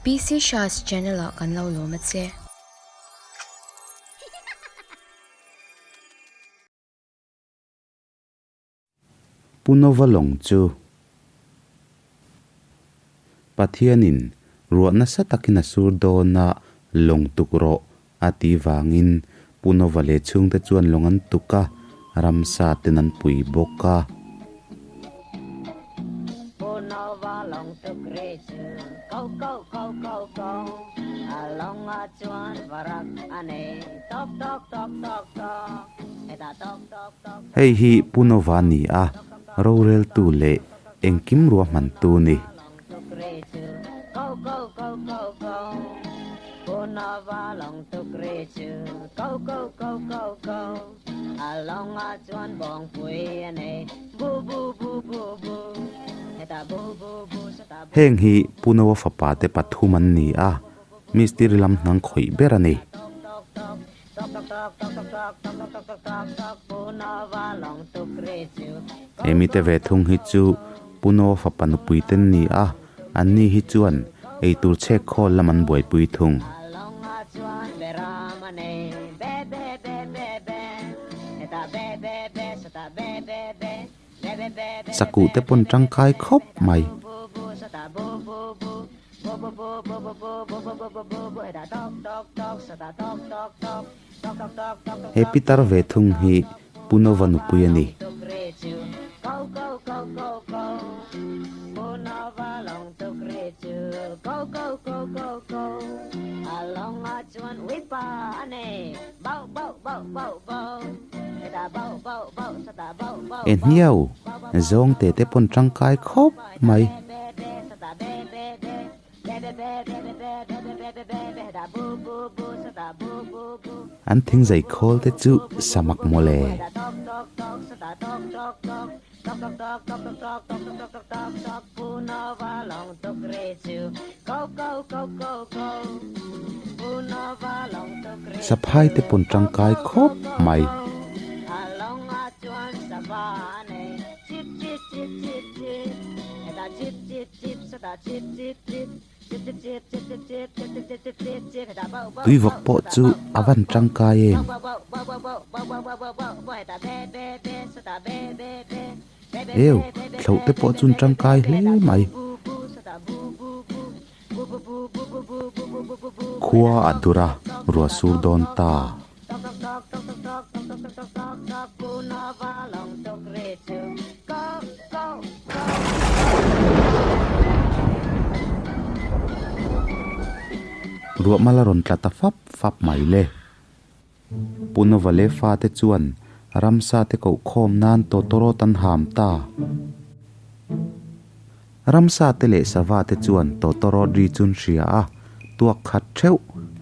PC Shah's channel ah kan lo lawm a che. Pu Nova lawng chu Pathianin ruah nasa takin a sur dawn a, lawng tuk rawh a ti vangin Pu Nova leh chhungte chuan lawng an tuk a, ramsa ten an pui bawk a. Pu Nova lawng tuk ri chu ko ko ko ko ko, a lawng ah chuan varak a nei tok tok tok tok tok, hetah tok tok tok tok. Hei hi Pu Nova ni a, roreltu leh engkim ruahmantu ni. Heng hi Pu Nova fapa te pathum an ni a, mistiri lam hnang khawih ber a ni. He mite ve thung hi chu Pu Noa fapa nupui te an ni a, anni hi chuan eitur chhek khawl lam an buaipui thung. Sakuh te pawn tangkai khawp mai. He pitar ve thung hi Pu Nova nupui a ni. E hniau, zawngte te pawn tangkai khawp mai. An thingzai khawl te chu samak mawle. Saphai te pawn tangkai khawp mai. Tuivawk pawh chu a van tangkai em? Eu, thloh te pawh chu an tangkai hle mai. Khua a dur a, ruah sur dawn ta. Ruah mal a rawn tla ta fap fap mai le. Pu Nova leh fate chuan ramsa te koh khawm nan tawtawrawt an ham ta. Ramsa te leh sava te chuan tawtawrawt ri chu an hria a, tuak khat theuh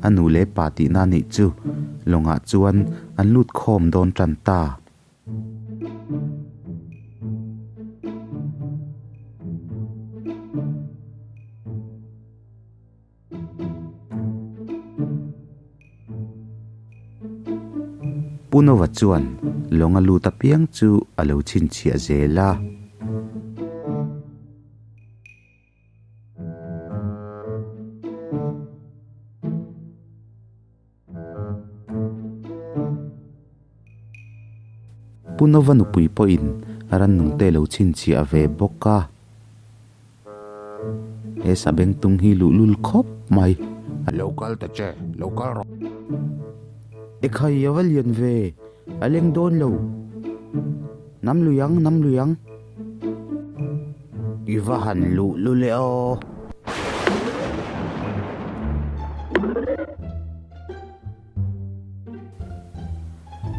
a nu leh pa tihna nih chu lawngah chuan an lut khawm dawn tan ta. Pu Nova chuan lawng a lut apiang chu a lo chhinchhiah zel a. Pu Nova nupui pawhin rannung te lo chhinchhiah ve bawk a. He sabengtung hi luhlul khawp mai. Lo kal ta che, lo kal rawh. Ekhai a va lian ve, a leng dawn lo. Nam lui ang, nam lui ang. I va han luh lul e aw.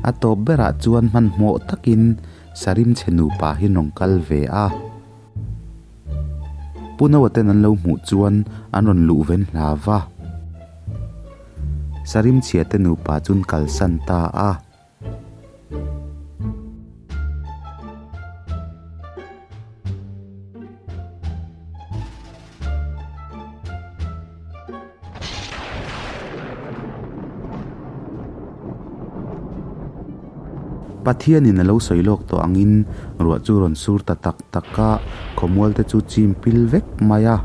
A tawp berah chuan hmanhmawh takin Sarim chhe nupa hi rawn kal ve a. Pu Noa ten an lo hmuh chuan an rawn luh ven hla va. Sarim chhia te nupa chu an kalsan ta a. Pathianin a lo sawi lawk tawh angin ruah chu rawn sur ta tak tak a, khawmual te chu chim pil vek mai a.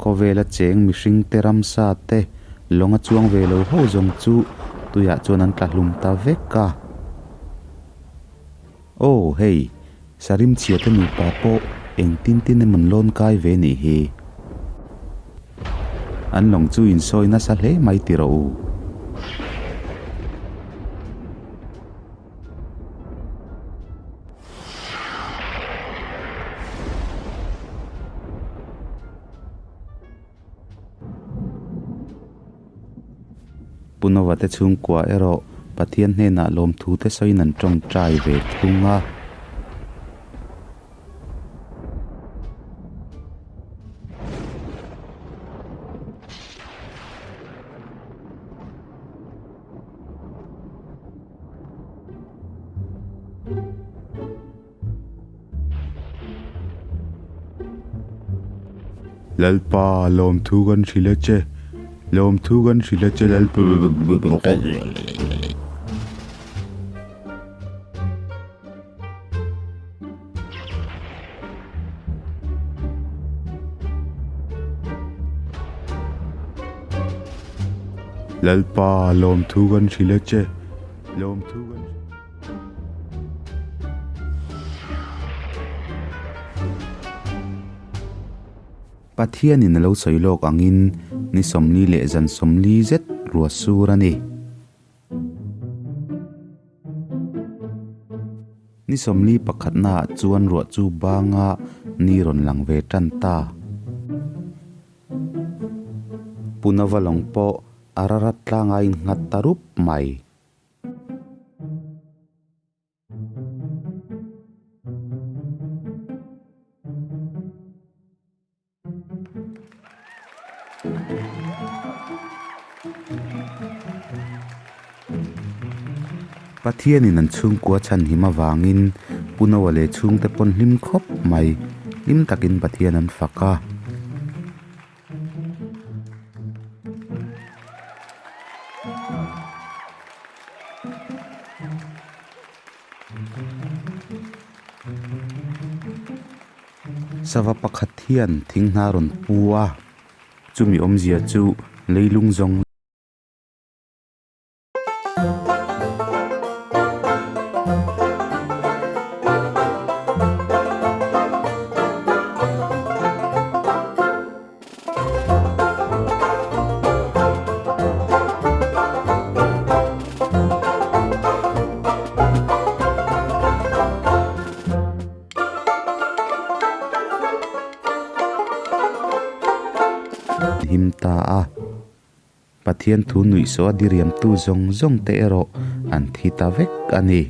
Khawvela cheng mihringte ramsa te lawnga chuang ve lo ho zawng chu tuiah chuan an tla hlum ta vek a. Aw hei, Sarimchhia te nupa pawh engtin tin emaw an lawn kai ve nih hi. An lawng chu insawi nasa hle mai ti rawh u. Pu Nova te chhungkua erawh Pathian hnenah lawmthu te sawiin an tawngtai ve thung a. Lalpa, lawmthu kan hrilh a che, lawmthu kan hrilh a che Lalpa. Lalpa, lawmthu kan hrilh a che, lawmthu kan. Pathianin a lo sawi lawk angin ni 40 leh zan 40 zet ruah sur a ni. Ni 41 naah chuan ruah chu banga ni rawn lang ve tan ta. Punava lawng pawh Ararat tlanga innghat ta rup mai. Pathianin an chhungkua chhanhim avangin Pu Noah leh chhungte pawn hlim khawp mai, hlim takin Pathian an fak a. Sava pakhat hian thing hna rawn pu a, chumi awmzia chu leilung zawng. Him ta a. Pathian thu nuihsawh a diriamtu zawng zawng te erawh an thi ta vek a ni.